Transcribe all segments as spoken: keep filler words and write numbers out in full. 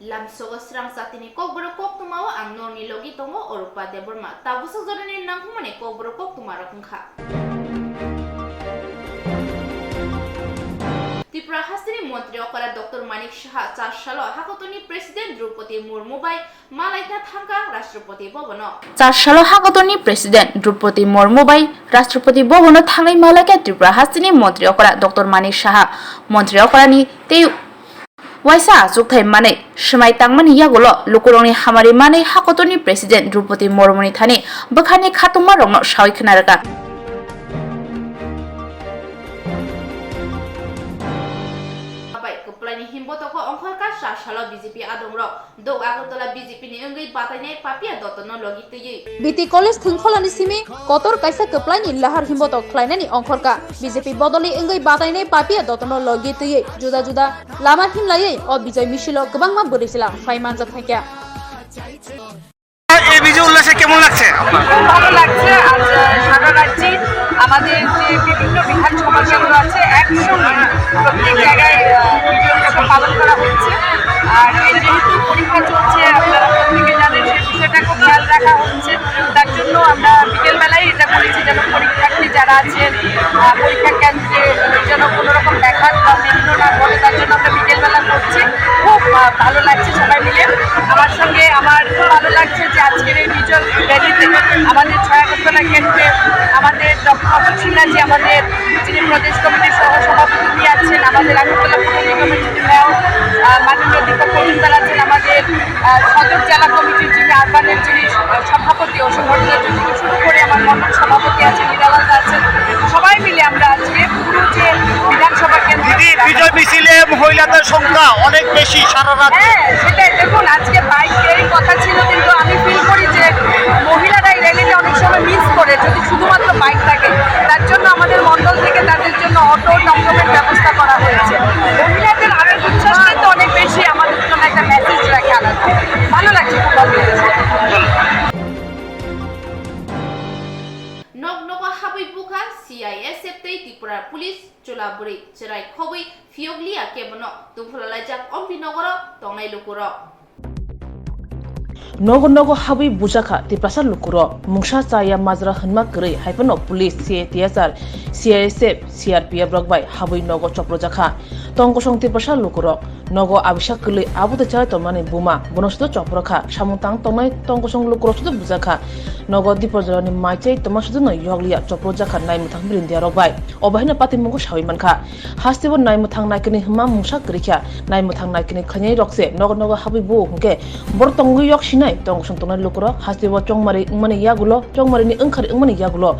Lamsogo srang chatini kokborok koktwmao ang norni logi tongo Orupa Debbarma. Tabuk swk jorani nangkukmani kokborok koktwmarok wngkha. Tripura hasteni montri okra Doctor Manik Saha char salo hakotoni President Droupadi Murmu bai malaikha thangkha Rashtrapati Bhavan-o. Char salo hakotoni President Droupadi Murmu bai Rashtrapati Bhavan-o thangwi malaikha Tripura hasteni montri okra Doctor Manik Saha. Montri okrani tei waisa achukthai manwi swmai tangmani yagulo lukurokni hamari manwi hakotoni President Droupadi Murmuni thani bwkhani khatungmarokno sawi khna rwkha. Bai kwplaini himbotogo ongkhorkha char salo B J P adongrok. Dok Agartala B J P ni wngwi batainai Papia Dottono logi twiwi. B T College thwngkholani simi kotor kaisa kwplaini lahar himbotok khlainani ongkhorkha. B J P bodolni wngwi batainai Papia Dottono logi twiwi juda juda lama himlaiwi o Bijoy misilo kwbangma bwrwi chwla phai manjak phaikha. এই বিজয় উল্লাসে কেমন লাগছে আপনার? খুব ভালো লাগছে। আজ, আহ, সারা রাজ্যে আমাদের যে বিভিন্ন বিধানসভা কেন্দ্র আছে, একসঙ্গে প্রত্যেক জায়গায়, আহ, বিজয় উৎসব পালন করা হচ্ছে। আর এই যেহেতু পরীক্ষা চলছে, আপনারা প্রত্যেকে জানেন, সেই বিষয়টাকে খেয়াল রাখা হচ্ছে। তার জন্য আমরা বিকেলবেলায় এটা করেছি, যেন পরীক্ষার্থী যারা আছেন, আহ, পরীক্ষা কেন্দ্রে যেন কোনো রকম ব্যাঘাত বা বিঘ্ন না ঘটে, তার জন্য আমরা বিকেলবেলা করছি। খুব, আহ, ভালো লাগছে সবাই মিলে। আমার সঙ্গে আমার খুব ভালো লাগছে যে আজকের এই বিজয় র্যালিতে আমাদের ছয় আগরতলা কেন্দ্রে আমাদের ডক্টর অশোক সিনহা জি, আমাদের যিনি প্রদেশ কমিটির সহ সভাপতি, উনি আছেন, আমাদের আগরতলা পৌর নিগমের যিনি মেয়র, আহ, মাননীয় দীপক মজুমদার আছেন, আমাদের, আহ, সদর জেলা কমিটির যিনি আরবানের যিনি, আহ, সভাপতি অসীম ভট্টাচার্য থেকে শুরু করে আমার মণ্ডল সভাপতি আছেন, হীরালাল দা আছেন, সবাই মিলে আমরা আজকে পুরো যে বিধানসভা কেন্দ্র দিদি, বিজয় মিছিলে মহিলাদের সংখ্যা অনেক বেশি সারা রাজ্যে। হ্যাঁ, সেটাই। দেখুন, আজকে বাইকেরই কথা ছিল, কিন্তু আমি ফিল করি যে মহিলারা এই র্যালিতে অনেক সময় মিস করে যদি শুধুমাত্র বাইক থাকে। তার জন্য আমাদের মণ্ডল থেকে তাদের জন্য অটো, টমটমের ব্যবস্থা করা হয়েছে। মহিলাদের আবেগ উচ্ছ্বাসটাই তো অনেক বেশি আমাদের জন্য একটা মেসেজ রাখে আলাদা। ভালো লাগছে, খুব ভালো লেগেছে। Nok nogo habwi bukha C I S F tei Tripura Police chwla bwrwi chwrai khogwi phiyokliya kebono tungphulalaijak Ompi nogoro tongnai lukurok. Nogo nogo habwi bujakha Tiprasa lukurok, mungsa chaya majra hwnma kwrwi, haiphano police, C I T S R, C I S F, C R P F rok bai habwi nogo chopropjakha. Tong kosong Tiprasa lukurok. Nogo abisa kwlwi abo tei chai tongmani buma, bono sudo chopro kha. Samung tang tongnai tong kosong lukurok sudo bujak kha. Nogo Dipojorani mai chai tongma sudo no yokliya chopro jak kha naimwthang birindiya rok bai. Obo haino patimung sawi man kha. Hasteo naimwthang naikani hwnma mungsa kwrwi kha. Naimwthang naikani khainai rok se nogo nogo habwi bo hwnkhe borok tongwi yok sinai tong kosong tongnai lukurok hasteo chongmari wngmani yagulo, chongmarini wngkhar wngmani yagulo.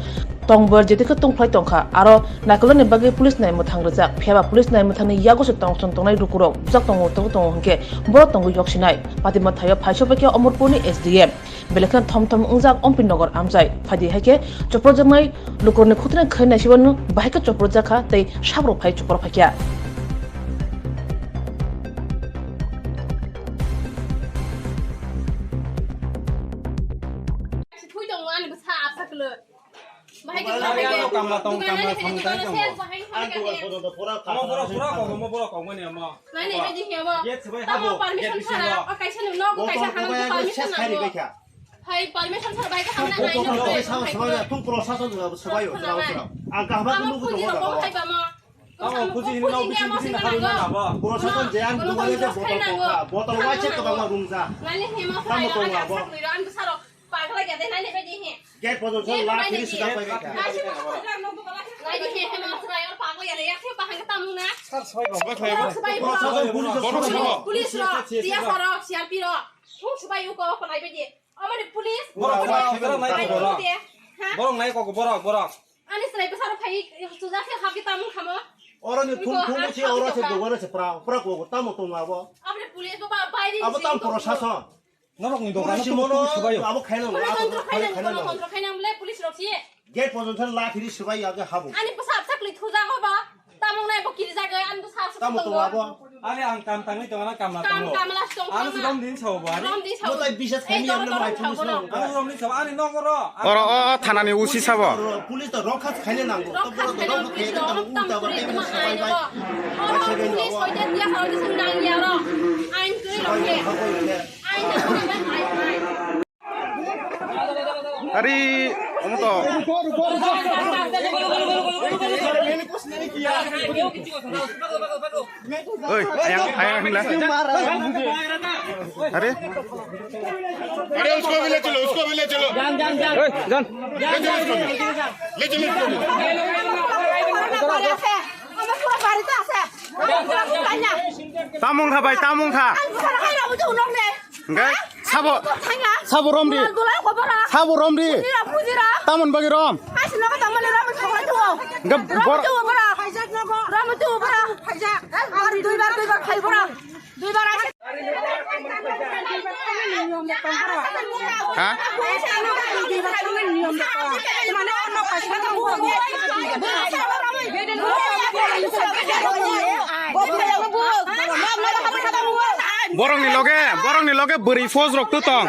Tongbo je tongkha tongphlai tongkha, aro naikolni bagwi police naimwthang rwjak, phiyaba police naimwthangni yago se tong song tongnai lukurok bujak tongo, tongo, tongo hwnkhe borok tongwi yok sinai. Patima thaio phai sophaikha Omorpurni S D M, belai kheno thom thom wngjak Ompi Nogor amchai. Phaidi haikhe chopropjaknai lukurokni khutune khai naisibano bahai khe chopropjak kha tei sabrok phai chopro phaikha. Thui tongo ani bwsa apsa kwlwi. Bahai khe ano kamla tong, kamla thang tang tongo. Omo borok pura kok, omo borok kok mani omo. Nai nai bai di omo. Gate swbai habo, gate bisingo. O kaisa ni nogo kaisa hang permission nango. Hai permission sar bai kha hamna nai no. Tung prosason swbai o, swbai o. Ang kaham khe nugo tongo. Hai ba mo. Tamo puji hino bising bising na habo. Prosason je ang dugale je botol kokha, botol waise kwbangma rumjak. Nai ni himo. Tamo tongo abo. Pagla gede nai ni bai di he. Gate pojok jol la phiri sida pai kha. Nai di he he ma sra yor pagla gede ya khe pahang tamung na. Sar swbai ba. Prosason police rok, T S R rok, C R P rok. Thung swbai u ko ko nai bai di. Amani police. Borok, borok, borok, nai borok. Ha? Borok nai kok, borok, borok. Ani srai bwsarok phai chujak khe hap khe tamung khamo. Oro ni thung thung se oro se dogano se pra pra ko tamo tong abo. Amani police ba bai ri. Abo tam prosason. Norok ni dogano thung thung swbai o. Abo khaina no, abo khaina no. Kono kontro khaina bole police rok si. Gate pojok la phiri swbai age habo. Ani bwsa apsa kli thujak obo. Tamo nai bo kiri jaga, ang to sa su Tamo to tongo. Abo. Are ang kam tangwi tongo na kam na Kam tongo. Kam la song Ano tamo. Rom din sao bo are. Rom din sao. Mo tai bisas Ei, khaini toro, ang toro, mai toro, pulis toro. Ano rom din sao ani nogo ro. Oro o thanani usi sabo. Pulis to rokha khaile nango. Rokha khaile nango. Rokha khaile nango. Rokha khaile nango. Rokha khaile nango. Rokha khaile nango. Rokha khaile nango. Rokha khaile nango. Ain khaile nango. Ain khaile nango. Ain khaile nango. Ari, omo to. Oi, ayang, ayang hila. Are? अरे उसको भी ले चलो, उसको भी ले चलो। Oi, jan. ले चलो उसको भी। ले चलो उसको भी। Tamung kha bai, tamung kha. Hingke sabo, sabo rom di. Sabo rom di. Tamon bagi rom. Hingke bor- Ha? Borokni loge, borokni loge bwrwi pos rok to tong.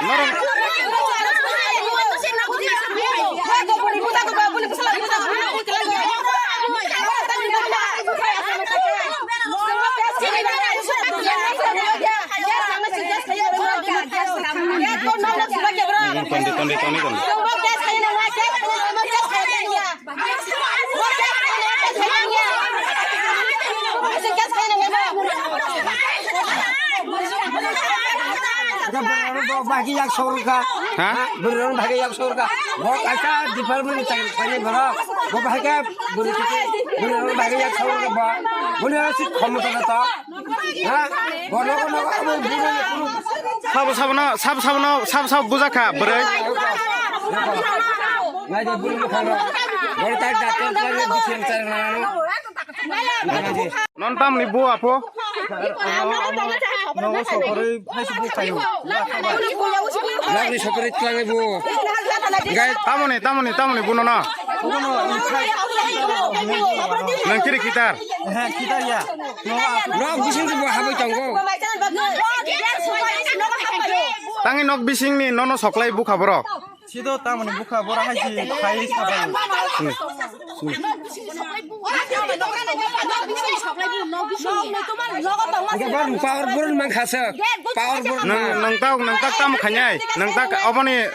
Norok Tondi, tondi, tondi, tondi. Bagi yak sorga. Ha? Bwrwi rok bagi yak sorga. Bo kaisa department ni chakri khainai borok. Bo bahai khe bwrwi khe bwrwi rok bagi yak sorga bo. Boni aro si khomota na to. Ha? Bo nogo nogo abo bwrwi ni kunu. Sabo sabo no, sabo sabo no, sabo sabo buja kha bwrwi. Nai de bwrwi ni khana. Bor tak daktor khlai ni bisi yang char nana no. Non tamni bo apho? Nogo sokoroi Facebook khayo. Nagni sokoroi twlangwi bo. Gai tamoni, tamoni, tamoni bo nono. Nang kiri kitar. He, kitar ya. Nok bising bo haboi tongo. Tangi nok bising ni nono soklai bukha borok. Sido tamoni bukha bora hai si khai sabai. Sini, sini. Ega bar power burn mang khasa. Power burn. Nang, nang tau, nang tak tam khanyai. Nang tak oboni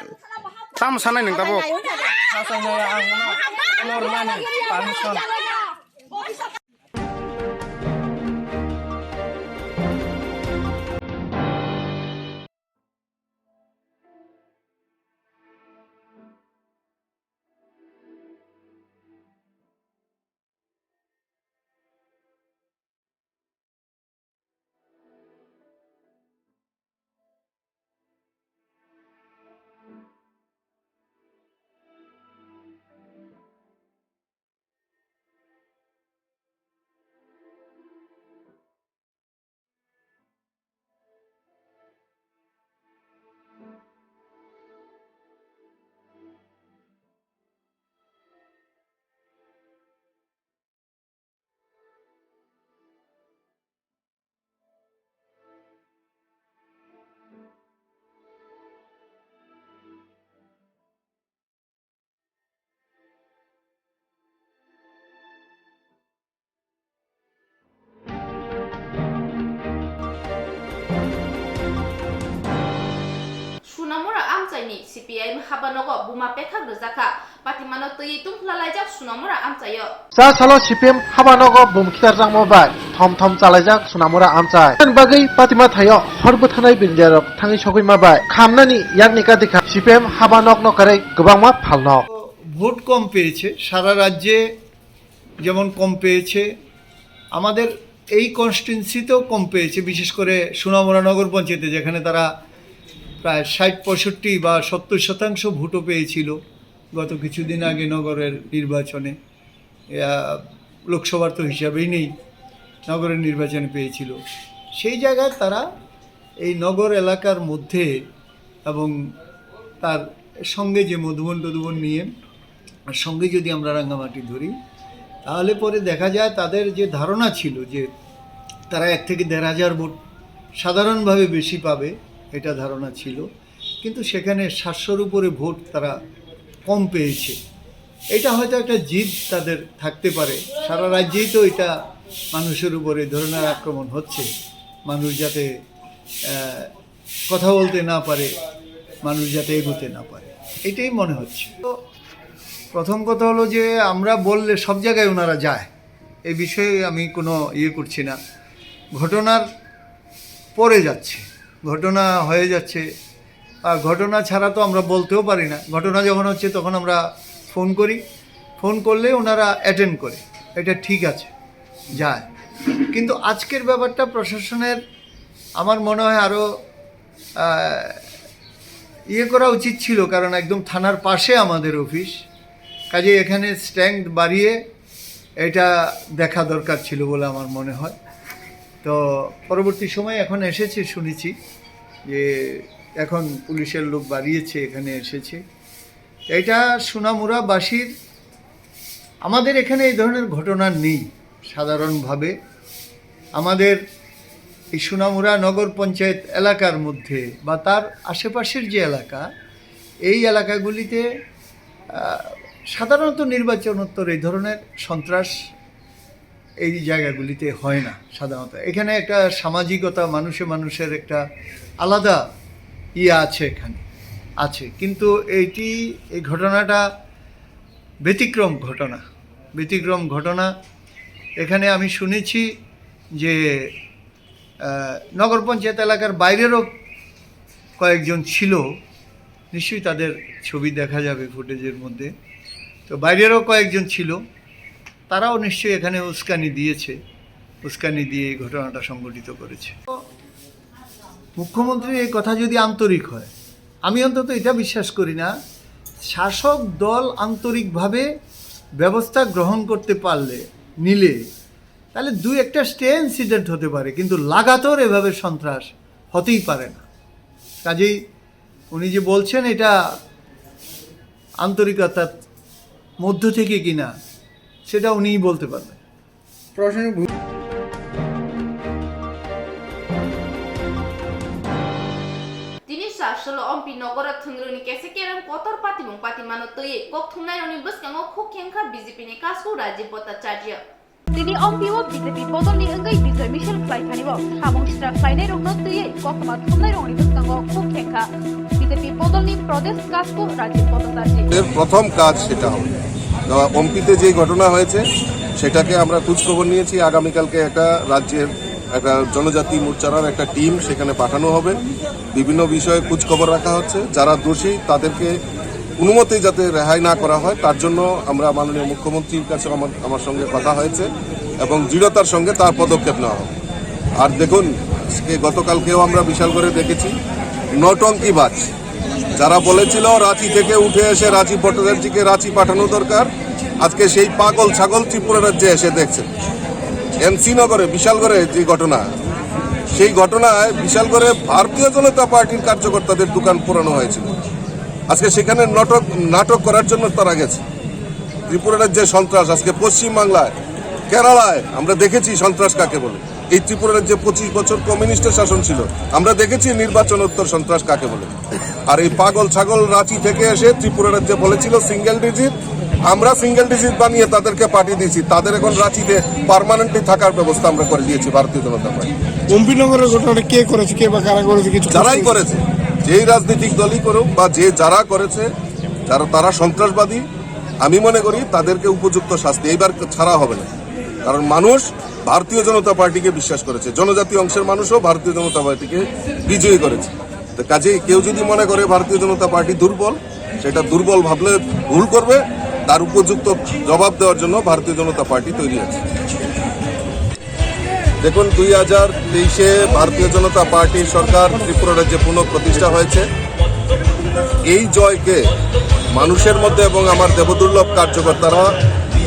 tam sanai nang tabo. Khasa nai ang no. Normal permission. Sunamura amchaini C P I M habanogo buma pethak rwjakha. Patimano twiwi tungphla laijak Sunamura amchaio. Cha salo C P M habanogo bum khitarjakma bai thom thom chalaijak Sunamura amchai. Ani bagwi Patima thaio hor bwthanai binijarok thangwi sogwima bai khamnani yakni kadikha C P M habanokno kwrwi kwbangma phalnok. Vote কম পেয়েছে সারা রাজ্যে, যেমন কম পেয়েছে, আমাদের এই কনস্টিটিউয়েন্সিতেও কম পেয়েছে, বিশেষ করে সোনামুড়া নগর পঞ্চায়েতে, যেখানে তারা প্রায় ষাট পঁয়ষট্টি বা সত্তর শতাংশ ভোটও পেয়েছিল গত কিছুদিন আগে নগরের নির্বাচনে। আহ, লোকসভার তো হিসাবেই নেই, নগরের নির্বাচনে পেয়েছিল। সেই জায়গায় তারা এই নগর এলাকার মধ্যে এবং তার সঙ্গে যে মধুবন টধুবন নিয়ে, আর সঙ্গে যদি আমরা রাঙামাটি ধরি, তাহলে পরে দেখা যায় তাদের যে ধারণা ছিল যে তারা এক থেকে দেড় হাজার ভোট সাধারণভাবে বেশি পাবে, এটা ধারণা ছিল, কিন্তু সেখানে সাতশোর উপরে ভোট তারা কম পেয়েছে। এটা হয়তো একটা জিদ তাদের থাকতে পারে। সারা রাজ্যেই তো এটা মানুষের উপরে এই ধরনের আক্রমণ হচ্ছে, মানুষ যাতে আহ, কথা বলতে না পারে, মানুষ যাতে এগোতে না পারে, এটাই মনে হচ্ছে। তো প্রথম কথা হলো যে আমরা বললে সব জায়গায় ওনারা যায়, এ বিষয়ে আমি কোনো ইয়ে করছি না। ঘটনার পরে যাচ্ছে, ঘটনা হয়ে যাচ্ছে। আর ঘটনা ছাড়া তো আমরা বলতেও পারি না। ঘটনা যখন হচ্ছে তখন আমরা ফোন করি, ফোন করলে ওনারা অ্যাটেন্ড করে, এটা ঠিক আছে, যায়। কিন্তু আজকের ব্যাপারটা প্রশাসনের আমার মনে হয় আরও ইয়ে করা উচিত ছিল, কারণ একদম থানার পাশে আমাদের অফিস। কাজে এখানে স্ট্রেংথ বাড়িয়ে এটা দেখা দরকার ছিল বলে আমার মনে হয়। তো পরবর্তী সময় এখন এসেছে, শুনেছি যে এখন পুলিশের লোক বাড়িয়েছে, এখানে এসেছে। এটা সোনামুড়াবাসীর, আমাদের এখানে এই ধরনের ঘটনা নেই সাধারণভাবে। আমাদের এই সোনামুড়া নগর পঞ্চায়েত এলাকার মধ্যে বা তার আশেপাশের যে এলাকা, এই এলাকাগুলিতে আহ, সাধারণত নির্বাচনোত্তর এই ধরনের সন্ত্রাস এই জায়গাগুলিতে হয় না সাধারণত। এখানে একটা সামাজিকতা, মানুষে মানুষের একটা আলাদা ইয়ে আছে এখানে, আছে। কিন্তু এইটি, এই ঘটনাটা ব্যতিক্রম ঘটনা, ব্যতিক্রম ঘটনা। এখানে আমি শুনেছি যে আহ, নগর পঞ্চায়েত এলাকার বাইরেরও কয়েকজন ছিল, নিশ্চয়ই তাদের ছবি দেখা যাবে ফুটেজের মধ্যে। তো বাইরেরও কয়েকজন ছিল, তারাও নিশ্চয়ই এখানে উস্কানি দিয়েছে, উস্কানি দিয়ে এই ঘটনাটা সংঘটিত করেছে। তো মুখ্যমন্ত্রীর এই কথা যদি আন্তরিক হয়, আমি অন্তত এটা বিশ্বাস করি না। শাসক দল আন্তরিকভাবে ব্যবস্থা গ্রহণ করতে পারলে, নিলে, তাহলে দুই একটা স্টে ইনসিডেন্ট হতে পারে, কিন্তু লাগাতার এভাবে সন্ত্রাস হতেই পারে না। কাজেই উনি যে বলছেন, এটা আন্তরিকতার মধ্য থেকে কিনা, সেটা উনিই বলতে পারবেন। প্রশাসনিক ভূ- Tini sa solo ompi nogoro thwngrwngni kesa kerem kotor patimung patimano twiwi kok thumnairokni bwskango khuk khengkha B J P ni kasku Rajiv Bhattacharya. Tini ompi o B J P bodolni wngwi bijoy misil khlai thani o samung sitra khlainairokno twiwi koktwma thumnairokni bwskango khuk khengkha B J P bodolni Pradesh kasku Rajiv Bhattacharya. এর প্রথম কাজ সেটা হবে। আহ, অম্পিতে যে ঘটনা হয়েছে, সেটাকে আমরা খোঁজ খবর নিয়েছি। আগামীকালকে একটা রাজ্যের একটা জনজাতি মোর্চার একটা টিম সেখানে পাঠানো হবে। বিভিন্ন বিষয়ে খোঁজ খবর রাখা হচ্ছে। যারা দোষী, তাদেরকে কোনো মতেই যাতে রেহাই না করা হয়, তার জন্য আমরা মাননীয় মুখ্যমন্ত্রীর কাছে আমার, আমার সঙ্গে কথা হয়েছে এবং দৃঢ়তার সঙ্গে তার পদক্ষেপ নেওয়া হবে। আর দেখুন, আজকে, গতকালকেও আমরা বিশালগড়ে দেখেছি নটঙ্কিবাজ, যারা বলেছিল রাঁচি থেকে উঠে এসে রাজীব ভট্টাচার্যকে রাঁচি পাঠানো দরকার, আজকে সেই পাগল ছাগল ত্রিপুরা রাজ্যে এসে দেখছেন। এমসি নগরে, বিশালগড়ে যে ঘটনা, সেই ঘটনায় বিশালগড়ে ভারতীয় জনতা পার্টির কার্যকর্তাদের দোকান পোড়ানো হয়েছিল। আজকে সেখানে নাটক, নাটক করার জন্য তারা গেছে। ত্রিপুরা রাজ্যে সন্ত্রাস, আজকে পশ্চিম বাংলায়, কেরালায় আমরা দেখেছি সন্ত্রাস কাকে বলে। এই ত্রিপুরা রাজ্যে পঁচিশ বছর কমিউনিস্টের শাসন ছিল, আমরা দেখেছি নির্বাচনোত্তর সন্ত্রাস কাকে বলে। আর এই পাগল ছাগল রাঁচি থেকে এসে ত্রিপুরা রাজ্যে বলেছিল সিঙ্গেল ডিজিট, আমরা সিঙ্গেল ডিজিট বানিয়ে তাদেরকে পাঠিয়ে দিয়েছি। তাদের এখন রাঁচিতে পার্মানেন্টলি থাকার ব্যবস্থা আমরা করে দিয়েছি ভারতীয় জনতা পার্টি। অম্পিনগরের ঘটনাটা কে করেছে, কে বা কারা করেছে, কিছু যারাই করেছে, যেই রাজনৈতিক দলই করুক বা যে যারা করেছে, যারা, তারা সন্ত্রাসবাদী। আমি মনে করি তাদেরকে উপযুক্ত শাস্তি এইবার ছাড়া হবে না, কারণ মানুষ ভারতীয় জনতা পার্টিকে বিশ্বাস করেছে, জনজাতি অংশের মানুষও ভারতীয় জনতা পার্টিকে বিজয়ী করেছে। তো কাজেই কেউ যদি মনে করে ভারতীয় জনতা পার্টি দুর্বল, সেটা দুর্বল ভাবলে ভুল করবে। তার উপযুক্ত জবাব দেওয়ার জন্য ভারতীয় জনতা পার্টি তৈরি আছে। দেখুন, দুই হাজার তেইশে ভারতীয় জনতা পার্টির সরকার ত্রিপুরা রাজ্যে পুনঃপ্রতিষ্ঠা হয়েছে। এই জয়কে মানুষের মধ্যে এবং আমার দেবদুর্লভ কার্যকর্তারা,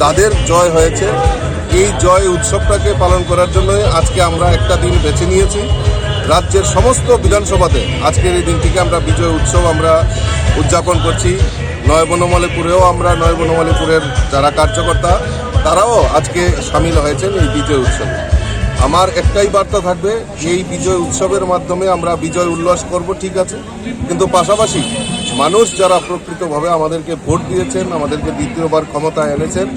তাদের জয় হয়েছে। এই জয় উৎসবটাকে পালন করার জন্যই আজকে আমরা একটা দিন বেছে নিয়েছি। রাজ্যের সমস্ত বিধানসভাতে আজকের এই দিনটিকে আমরা বিজয় উৎসব আমরা উদযাপন করছি। নয় বনমালীপুরেও আমরা, নয় বনমালীপুরের যারা কার্যকর্তা, তারাও আজকে সামিল হয়েছেন এই বিজয় উৎসবে। আমার একটাই বার্তা থাকবে, এই বিজয় উৎসবের মাধ্যমে আমরা বিজয় উল্লাস করব, ঠিক আছে, কিন্তু পাশাপাশি মানুষ যারা প্রকৃতভাবে আমাদেরকে ভোট দিয়েছেন, আমাদেরকে দ্বিতীয়বার ক্ষমতায় এনেছেন,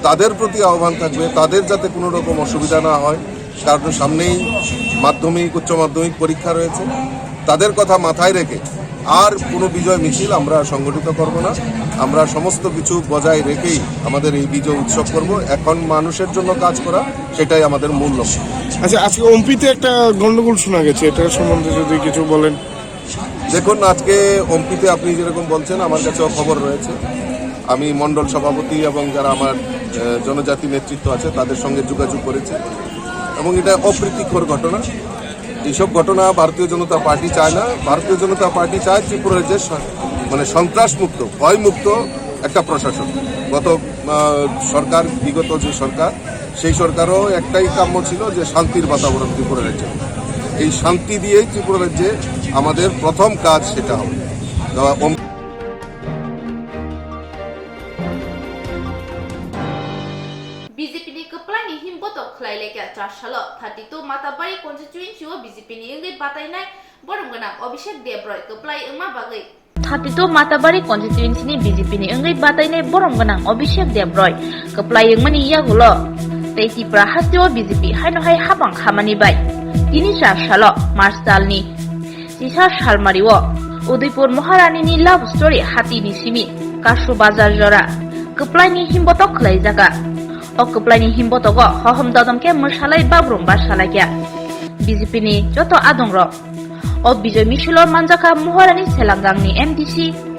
তাদের প্রতি আহ্বান থাকবে, তাদের যাতে কোনো রকম অসুবিধা না হয়, কারণ সামনেই মাধ্যমিক, উচ্চ মাধ্যমিক পরীক্ষা রয়েছে। তাদের কথা মাথায় রেখে আর কোনো বিজয় মিছিল আমরা সংগঠিত করব না। আমরা সমস্ত কিছু বজায় রেখেই আমাদের এই বিজয় উৎসব করব। এখন মানুষের জন্য কাজ করা, সেটাই আমাদের মূল লক্ষ্য। আচ্ছা, আজকে ওমপিতে একটা গন্ডগোল শোনা গেছে, এটা সম্বন্ধে যদি কিছু বলেন। দেখুন, আজকে ওমপিতে আপনি যেরকম বলছেন, আমার কাছেও খবর রয়েছে। আমি মণ্ডল সভাপতি এবং যারা আমার, আহ, জনজাতি নেতৃত্ব আছে, তাদের সঙ্গে যোগাযোগ করেছি এবং এটা অপ্রীতিকর ঘটনা। এইসব ঘটনা ভারতীয় জনতা পার্টি চায় না। ভারতীয় জনতা পার্টি চায় ত্রিপুরা রাজ্যে স-, মানে সন্ত্রাসমুক্ত, ভয়মুক্ত একটা প্রশাসন। গত, আহ, সরকার, বিগত যে সরকার, সেই সরকারও একটাই কাম্য ছিল যে শান্তির বাতাবরণ ত্রিপুরা রাজ্যে। এই শান্তি দিয়েই ত্রিপুরা রাজ্যে আমাদের প্রথম কাজ সেটা হবে। তো, ওম- B J P ni kwplai ni himbotok khlai lekha char salo thirty two Matabari constituency o B J P ni wngwi batainai borom gwnang Abhishek Deb Roy kwplai wngma bagwi. Thirty two Matabari constituency ni B J P ni wngwi batainai borom gwnang Abhishek Deb Roy kwplai wngmani yagulo tei Tipra hasteo B J P haino hai hapang khamani bai tini char salo March talni Sisa salmario Udaipur Maharani ni love story hati ni simi Kasu Bazar jora kwplai ni himbotok khlai jaga. O kwplai ni himbotogo hohom dodom khe mwsalai babrum ba salai kya B J P ni joto adong rok. O bijoy misilo manjakha Maharani Selangang ni M D C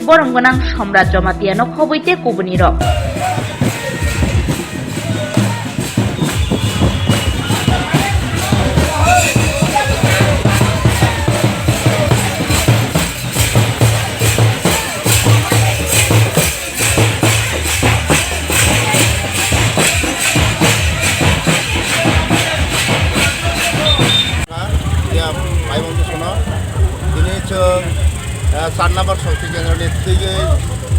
borom gwnang Somrat Jamatia no khobwi tei kubuni rok. Ya, pai wngkhe sono. Tini chwng, ah, char number Shakti Kendra ni twiwi,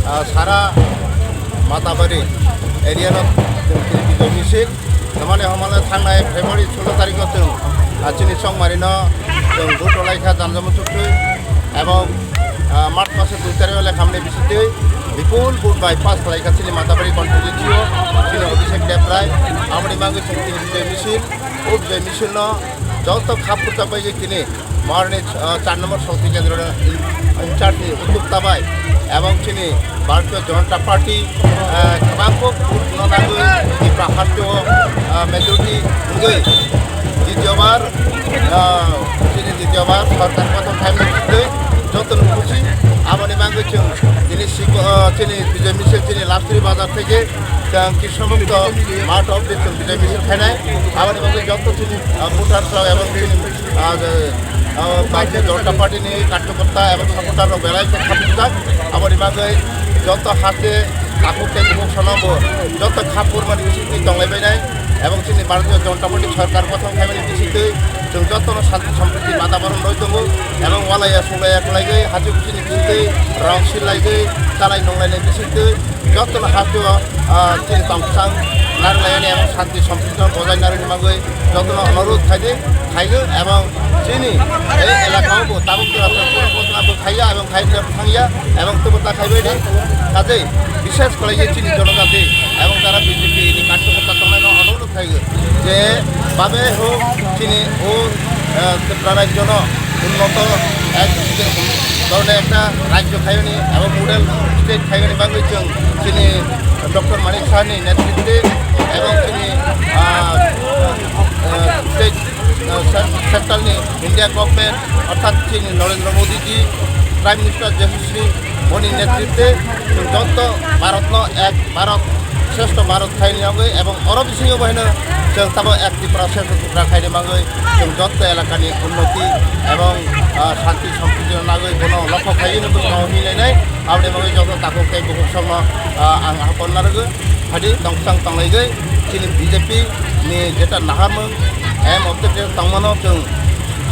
ah, sara Matabari area no chwng tini bijoy misil. Tamani homole thangnai February solo tarikh o chwng, ah, chini Chongmari no chwng vote rwlai kha janjamo chuktwi. Ebong, ah, March maso dui tarikh o lekhamni bisitwi bipul vote bai pass khlai kha chini Matabari constituency o chini Abhishek Debrai. Aboni bagwi chwng tini bijoy misil, o bijoy misil no joto khapurjak bai tini Maharani, ah, char number Shakti Kendra ni in-, in charge ni uddokta bai ebong chini Bharatiya Janata Party, ah, kwbangkuk no nagwi Tipra hasteo, ah, majority wngwi dityobar, ah, chini dityobar sorkar gothon khaimani twi jotono khusi. Aboni bagwi chwng tini siko, ah, chini bijoy misil chini Lastri Bazar theke chwng Krishna Mukto Math of the chwng bijoy misil khainai. Aboni bagwi joto chini, ah, voter rok ebong chini, ah, je, ah, Bharatiya Janata Party ni karyakarta ebong supporter rok belai khe khapjak. Aboni bagwi joto haste takhuk tei bukhuk sono bo joto khapur mani bisingtwi tonglai bainai. Ebong chini Bharatiya Janata Party sorkar gothon khaimani bisingtwi chwng jotono shanti sampriti bataboron roi tongo. Ebong walai ya sulai ya khlaiwi haji bisingni bisingtwi rong silaigwi chalai nonglainai bisingtwi jotono hasteo, ah, chini tongthang narwknai ani ebong shanti sampriti bojai narwkna bagwi jotono onurodh khaidi, khaigo ebong chini ei elaka o bo tabuk jora tabuk jora bo khaiya ebong khai thangya ebong teibo ta khaibai di. Kaje bishes khlaiwi chini jonojati ebong tara B J P ni karyakarta tongnai no onurodh khaio je babe ho chini o, eh, Tripura rajyo no unnoto ek dhoroner ekta rajyo khaiyoni abo model state khaiyoni bagwi chwng chini Doctor Manik Saha ni netritwe ebong chini, ah, eh, state, eh, cen-, central ni India government orthat chini Narendra Modi ji Prime Minister Yashasvi boni netritwe chwng joto Bharat no ek Bharat, Shrestho Bharat khaini bagwi ebong oro bisingo bo hino chwng tamo ek Tripura, Shrestho Tripura khaini bagwi chwng joto elakani unnoti ebong, ah, shanti sampriti nagwi bono lokho khaini bwskango hinlainai. Aboni bagwi joto takhuk tei bukhuk songno, ah, ang hakon narwgwi phadi tongthang tonglaigwi chini B J P ni jeta naharmung aim objective tongmano chwng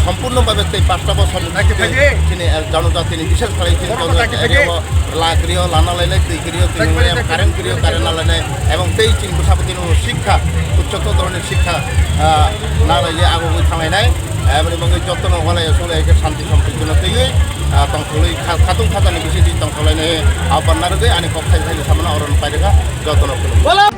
Sompurno bhabe tei pasta bosor ni Thakhe, thakhe. Chini, eh, jonojatini bishes khlai chini Borok jonojati thakhe, area thakhe. O la kwrwi o lana lainai, twi kwrwi o twi Thakhe, nai, thakhe, current kwrwi o current thakhe. Na lainai, ebong tei chini bwsabwtwino sikha, uchchoto dhoronir sikha, ah, na lainai, agogwi thanglainai, eboni bagwi jotono walai aswk lai khe shanti sompriti no twiwi, ah, tongtholwi kha-, khatung khatani bisingtwi tongtholainai, ah, banna rwgwi ani kok thai thai samano oro no pairwkha, jotono khulumgo.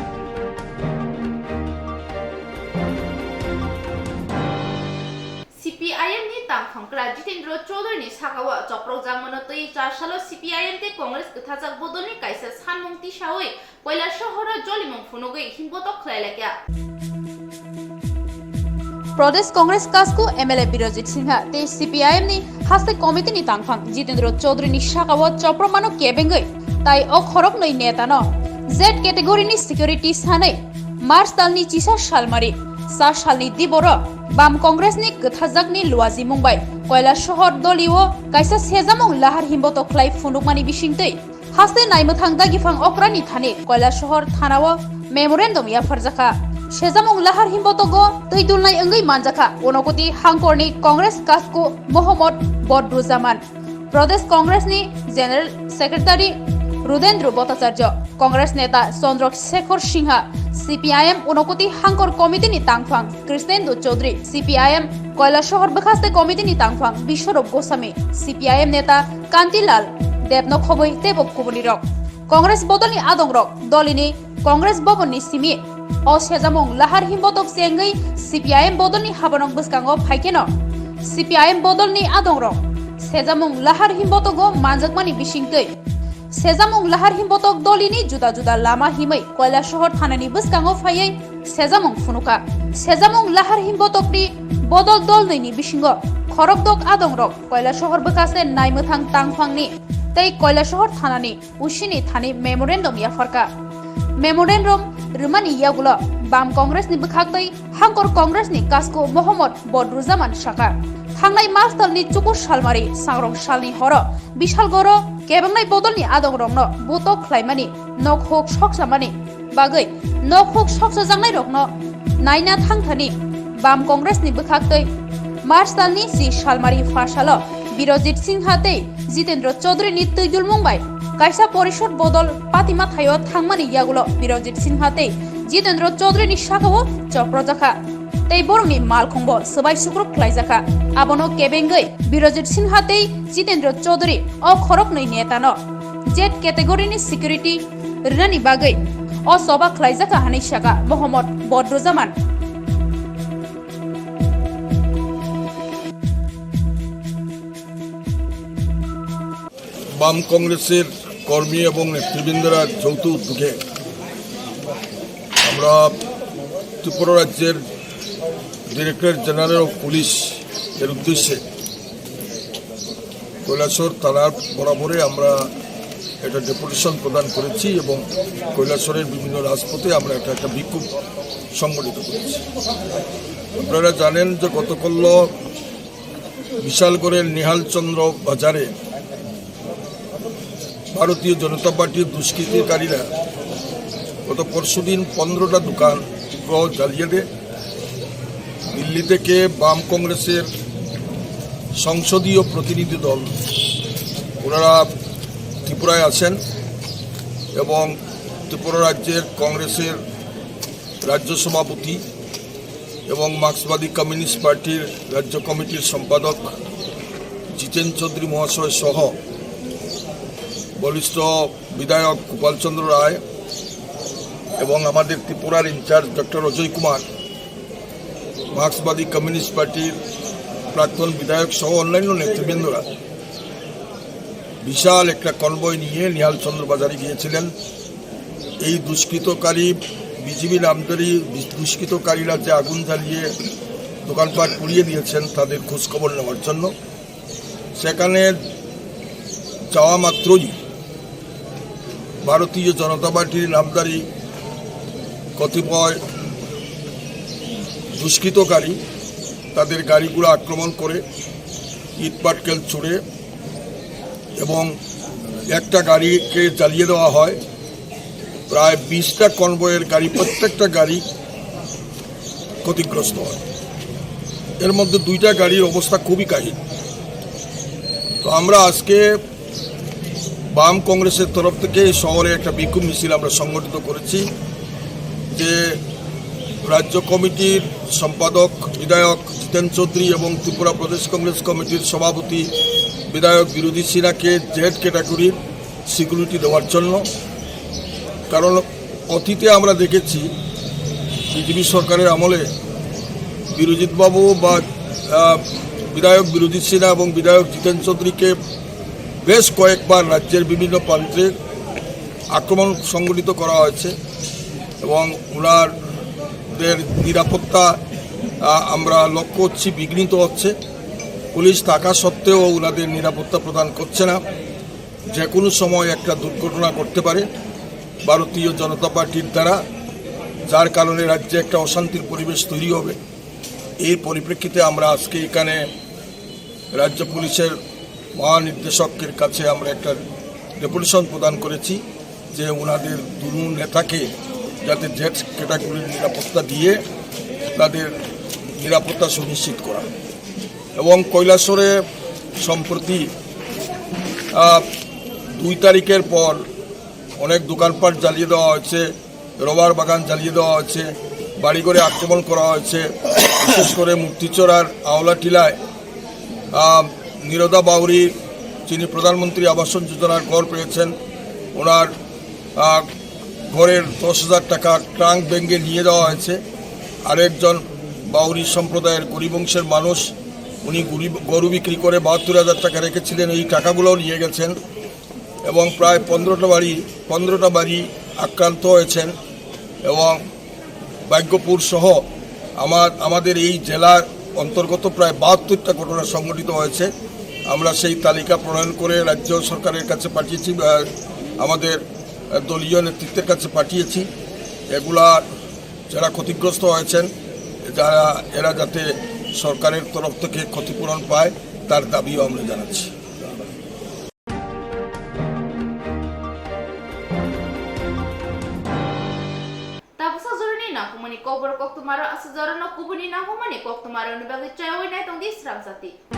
C P I M ni tangthongkra Jitendra Chaudhary ni saka o chopropjakmano twi char salo C P I M tei Congress kwthajak bodolni kaisa sanmung tisawi Koilasohoro jolimung phunugwi himbotok khlai laikha. Pradesh Congress Kasku M L A Birojit Singha tei C P I M ni haste committee ni tangphang Jitendra Chaudhary ni saka o chopropmano kebengwi tai o khoroknwi neta no Z category ni security sanwi March talni chisa salmari, sa salni diboro Bam Congress ni kwthajakni luajimung bai Koilasohor doli o kaisa sejamung lahar himbotok khlai phunukmani bisingtwi haste naimwthang dagiphang okrani thani Koilasohor thana o memorandum yapharjakha. Sejamung lahar himbotogo twi dulnai wngwi manjakha Unakoti hangkorni Congress Kasku Mohammad Bodruzaman. Pradesh Congress ni General Secretary Rudendra Bhattacharya, Congress neta Chandra Shekhar Singha, C P I M Unakoti Hangkor Committee ni tangphang Krishnendu Chaudhary, C P I M Koilasohor Bwkhaste Committee ni tangphang Biswarup Goswami, C P I M neta Kantilal Debno khobwi teibo kubunirok. Congress bodolni adongrok dolini Congress Bhavan ni simi o sejamung lahar himbotok chengwi C P I M bodolni habanok bwskango phaikheno C P I M bodolni adongrok sejamung lahar himbotogo manjakmani bisingtwi sejamung lahar himbotok dolini juda juda lama himwi Koilasohor thanani bwskango phaiwi sejamung phunukha. Sejamung lahar himbotokni bodol dolnwini bisingo khorokdok adongrok Koilasohor bwkhaste naimwthang tangphangni tei Koilasohor thanani usini thani memorandum yapharkha. Memorandum rwmani yagulo Bam Congress ni bwkhaktwi Hangkor Congress ni Kasku Mohammad Bodruzaman sakha, thangnai March talni chukur salmari sangrong salni horo Bishalgoro kebengnai bodolni adongrokno butok khlaimani, nok huk soksamani bagwi nok huk soksajaknairokno naina thangthani Bam Congress ni bwkhaktwi March talni si salmari pha salo Birojit Singha tei Jitendra Chaudhary ni twidulmung bai kaisa porishod bodol patima thaio thangmani yagulo Birojit Singha tei Jitendra Chaudhary ni sakao chokrojakha tei borokni malkhungbo swbai sukruk khlaijakha. Abono kebengwi Birojit Singha tei Jitendra Chaudhary o khoroknwi netano Z category ni security rwnani bagwi o choba khlaijakha hwnwi sakha Mohammad Bodruzaman. বাম কংগ্রেসের কর্মী এবং নেতৃবৃন্দরা যৌথ উদ্যোগে আমরা ত্রিপুরা রাজ্যের director general of police এর উদ্দেশ্যে কৈলাসহর থানার বরাবরে আমরা একটা ডেপুটেশন প্রদান করেছি এবং কৈলাসহরের বিভিন্ন রাজপথে আমরা একটা একটা বিক্ষোভ সংগঠিত করেছি। আপনারা জানেন যে গতকাল বিশালগড়ের নিহালচন্দ্র বাজারে ভারতীয় জনতা পার্টির দুষ্কৃতিকারীরা গত পরশুদিন পনেরোটা দোকান পুরো জ্বালিয়ে দেয়। দিল্লি থেকে বাম কংগ্রেসের সংসদীয় প্রতিনিধি দল, ওনারা ত্রিপুরায় আছেন এবং ত্রিপুরা রাজ্যের কংগ্রেসের রাজ্য সভাপতি এবং মার্ক্সবাদী কমিউনিস্ট পার্টির রাজ্য কমিটির সম্পাদক জিতেন চৌধুরী মহাশয় সহ বরিষ্ঠ বিধায়ক গোপালচন্দ্র রায় এবং আমাদের ত্রিপুরার ইনচার্জ ডক্টর অজয় কুমার, মার্ক্সবাদী কমিউনিস্ট পার্টির প্রাক্তন বিধায়ক সহ অন্যান্য নেতৃবৃন্দরা বিশাল একটা কনভয় নিয়ে নিহালচন্দ্র বাজারে গিয়েছিলেন। এই দুষ্কৃতকারী, বিজিবি নামধারী দুষ্কৃতকারীরা যে আগুন জ্বালিয়ে দোকানপাট পুড়িয়ে দিয়েছেন, তাদের খোঁজখবর নেওয়ার জন্য। সেখানে যাওয়া মাত্রই ভারতীয় জনতা পার্টির নামধারী কতিপয় দুষ্কৃতকারী তাদের গাড়িগুলো আক্রমণ করে ইটপাটকেল ছুড়ে এবং একটা গাড়িকে জ্বালিয়ে দেওয়া হয়। প্রায় বিশটা কনভয়ের গাড়ি, প্রত্যেকটা গাড়ি ক্ষতিগ্রস্ত হয়। এর মধ্যে দুইটা গাড়ির অবস্থা খুবই কাহিল। তো আমরা আজকে বাম কংগ্রেসের তরফ থেকে এই শহরে একটা বিক্ষোভ মিছিল আমরা সংগঠিত করেছি, যে রাজ্য কমিটির সম্পাদক বিধায়ক জিতেন চৌধুরী এবং ত্রিপুরা প্রদেশ কংগ্রেস কমিটির সভাপতি বিধায়ক বিরোধী সিনহাকে জেড ক্যাটাগরির সিকিউরিটি দেওয়ার জন্য। কারণ অতীতে আমরা দেখেছি বিজেপি সরকারের আমলে বিরোজিত বাবু বা, আহ, বিধায়ক বিরোধী সিনহা এবং বিধায়ক জিতেন চৌধুরীকে বেশ কয়েকবার রাজ্যের বিভিন্ন প্রান্তে আক্রমণ সংঘটিত করা হয়েছে এবং ওনাদের নিরাপত্তা, আহ, আমরা লক্ষ্য করছি বিঘ্নিত হচ্ছে। পুলিশ থাকা সত্ত্বেও ওনাদের নিরাপত্তা প্রদান করছে না। যে কোনো সময় একটা দুর্ঘটনা ঘটতে পারে ভারতীয় জনতা পার্টির দ্বারা, যার কারণে রাজ্যে একটা অশান্তির পরিবেশ তৈরি হবে। এই পরিপ্রেক্ষিতে আমরা আজকে এখানে রাজ্য পুলিশের মহানির্দেশকের কাছে আমরা একটা ডেপুটেশন প্রদান করেছি যে ওনাদের দুনু নেতাকে যাতে জেড ক্যাটাগরির নিরাপত্তা দিয়ে তাদের নিরাপত্তা সুনিশ্চিত করা। এবং কৈলাসহরে সম্প্রতি, আহ, দুই তারিখের পর অনেক দোকানপাট জ্বালিয়ে দেওয়া হয়েছে, রবার বাগান জ্বালিয়ে দেওয়া হয়েছে, বাড়িঘরে আক্রমণ করা হয়েছে। বিশেষ করে মুক্তিচড়ার আওলা টিলায়, আহ, নিরদা বাউরি, যিনি প্রধানমন্ত্রী আবাসন যোজনার ঘর পেয়েছেন, ওনার, আহ, ঘরের দশ হাজার টাকা ট্রাঙ্ক ভেঙে নিয়ে যাওয়া হয়েছে। আরেকজন বাউরি সম্প্রদায়ের গরিব অংশের মানুষ, উনি গরিব, গরু বিক্রি করে বাহাত্তর হাজার টাকা রেখেছিলেন, এই টাকাগুলোও নিয়ে গেছেন। এবং প্রায় পনেরোটা বাড়ি, পনেরোটা বাড়ি আক্রান্ত হয়েছেন এবং ভাগ্যপুর সহ আমার, আমাদের এই জেলার অন্তর্গত প্রায় বাহাত্তরটা ঘটনা সংঘটিত হয়েছে। আমরা সেই তালিকা প্রণয়ন করে রাজ্য সরকারের কাছে পাঠিয়েছি, আহ, আমাদের, আহ, দলীয় নেতৃত্বের কাছে পাঠিয়েছি। এগুলা যারা ক্ষতিগ্রস্ত হয়েছেন, যারা, এরা যাতে সরকারের তরফ থেকে ক্ষতিপূরণ পায়, তার দাবিও আমরা জানাচ্ছি। Tabuksa jorani nangkukmani kokborok koktwmaro aswk jorano kubuni nangkukmani koktwmarokni bagwi chayawi naitongdi sramjati.